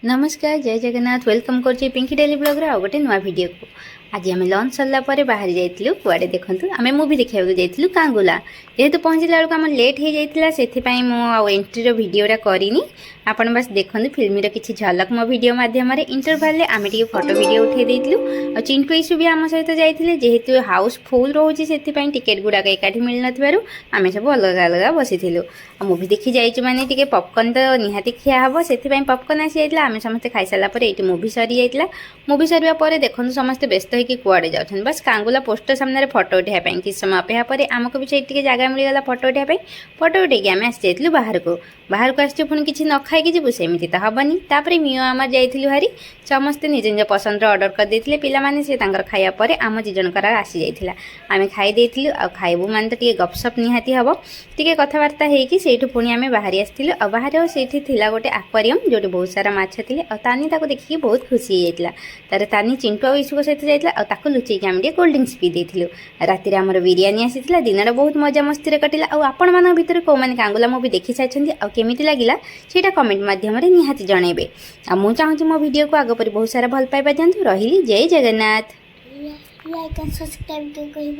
ନମସ୍କାର, ଜୟ ଜଗନ୍ନାଥ। Welcome କରୁଛି Pinki daily ବ୍ଲଗ୍ର ଆଉ ଗୋଟେ ନୂଆ ଭିଡ଼ିଓକୁ। ଆଜି ଆମେ ଲଞ୍ଚ ସରିଲା ପରେ ବାହାରି ଯାଇଥିଲୁ କୁଆଡ଼େ ଦେଖନ୍ତୁ। ଆମେ ମୁଭି ଦେଖିବାକୁ ଯାଇଥିଲୁ କାଙ୍ଗୁଲା। ଯେହେତୁ ପହଞ୍ଚିଲା ବେଳକୁ ଆମର ଲେଟ୍ ହେଇଯାଇଥିଲା, ସେଥିପାଇଁ ମୁଁ ଆଉ ଏଣ୍ଟ୍ରିର ଭିଡ଼ିଓଟା କରିନି। ଆପଣ ବାସ୍ ଦେଖନ୍ତୁ ଫିଲ୍ମର କିଛି ଝଲକ ମୋ ଭିଡ଼ିଓ ମାଧ୍ୟମରେ। ଇଣ୍ଟରଭାଲରେ ଆମେ ଟିକେ ଫଟୋ ଭିଡ଼ିଓ ଉଠାଇ ଦେଇଥିଲୁ ଆଉ ଚିଣ୍ଟୁ, ଇସୁ ବି ଆମ ସହିତ ଯାଇଥିଲେ। ଯେହେତୁ ହାଉସ୍ ଫୁଲ୍ ରହୁଛି, ସେଥିପାଇଁ ଟିକେଟ୍ ଗୁଡ଼ାକ ଏକାଠି ମିଳିନଥିବାରୁ ଆମେ ସବୁ ଅଲଗା ଅଲଗା ବସିଥିଲୁ। ଆଉ ମୁଭି ଦେଖି ଯାଇଛୁ ମାନେ ଟିକେ ପପକର୍ନ ତ ନିହାତି ଖିଆ ହେବ, ସେଥିପାଇଁ ପପକର୍ନ ଆସିଯାଇଥିଲା। ଆମେ ସମସ୍ତେ ଖାଇସାରିଲା ପରେ ଏଇଠି ମୁଭି ସରିଯାଇଥିଲା। ମୁଭି ସରିବା ପରେ ଦେଖନ୍ତୁ ସମସ୍ତେ ବ୍ୟସ୍ତ ହେଇକି କୁଆଡ଼େ ଯାଉଛନ୍ତି। ବାସ୍ କାଙ୍ଗୁଲା ପୋଷ୍ଟର ସାମ୍ନାରେ ଫଟୋ ଉଠାଇବା ପାଇଁ। କିଛି ସମୟ ଅପେକ୍ଷା ପରେ ଆମକୁ ବି ସେଇଠି ଟିକେ ଜାଗା ମିଳିଗଲା ଫଟୋ ଉଠାଇବା ପାଇଁ। ଫଟୋ ଉଠେଇକି ଆମେ ଆସିଯାଇଥିଲୁ ବାହାରକୁ। ବାହାରକୁ ଆସିଛୁ, ପୁଣି କିଛି ନ ଖାଇକି ଯିବୁ, ସେମିତି ତ ହେବନି। ତାପରେ ମିଓ ଆମର ଯାଇଥିଲୁ ଭାରି। ସମସ୍ତେ ନିଜ ନିଜ ପସନ୍ଦର ଅର୍ଡ଼ର କରିଦେଇଥିଲେ ପିଲାମାନେ। ସେ ତାଙ୍କର ଖାଇବା ପରେ ଆମ ଦୁଇ ଜଣଙ୍କର ଆସିଯାଇଥିଲା। ଆମେ ଖାଇ ଦେଇଥିଲୁ। ଆଉ ଖାଇବୁ ମାନେ ତ ଟିକେ ଗପସପ ନିହାତି ହେବ। ଟିକେ କଥାବାର୍ତ୍ତା ହେଇକି ସେଇଠୁ ପୁଣି ଆମେ ବାହାରି ଆସିଥିଲୁ। ଆଉ ବାହାରେ ଆଉ ସେଇଠି ଥିଲା ଗୋଟେ ଆକ୍ୱାରିୟମ୍, ଯେଉଁଠି ବହୁତ ସାରା ମାଛ ଥିଲେ। ଆଉ ତାନି ତାକୁ ଦେଖିକି ବହୁତ ଖୁସି ହେଇଯାଇଥିଲା। ତାରେ ତାନି ଚିଣ୍ଟୁ ଆଉ ଇସୁଙ୍କ ସହିତ ଯାଇଥିଲା ଆଉ ତାକୁ ଲୁଚେଇକି ଆମେ ଟିକେ କୋଲ୍ଡ ଡ୍ରିଙ୍କସ୍ ପିଇ ଦେଇଥିଲୁ। ରାତିରେ ଆମର ବିରିୟାନୀ ଆସିଥିଲା। ଦିନଟା ବହୁତ ମଜା ମସ୍ତିରେ କଟିଲା। ଆଉ ଆପଣମାନଙ୍କ ଭିତରେ କେଉଁମାନେ କାଙ୍ଗୁଲା ମୁଭି ଦେଖି ସାରିଛନ୍ତି ଆଉ କେମିତି ଲାଗିଲା, ସେଇଟା କମେଣ୍ଟ ମାଧ୍ୟମରେ ନିହାତି ଜଣାଇବେ। ଆଉ ମୁଁ ଚାହୁଁଛି ମୋ ଭିଡ଼ିଓକୁ ଆଗ ପରି ବହୁତ ସାରା ଭଲ ପାଇବା ଦିଅନ୍ତୁ। ରହିଲି, ଜୟ ଜଗନ୍ନାଥ। ଲାଇକ୍ ଆଣ୍ଡ ସବସ୍କ୍ରାଇବ୍ କହିବ।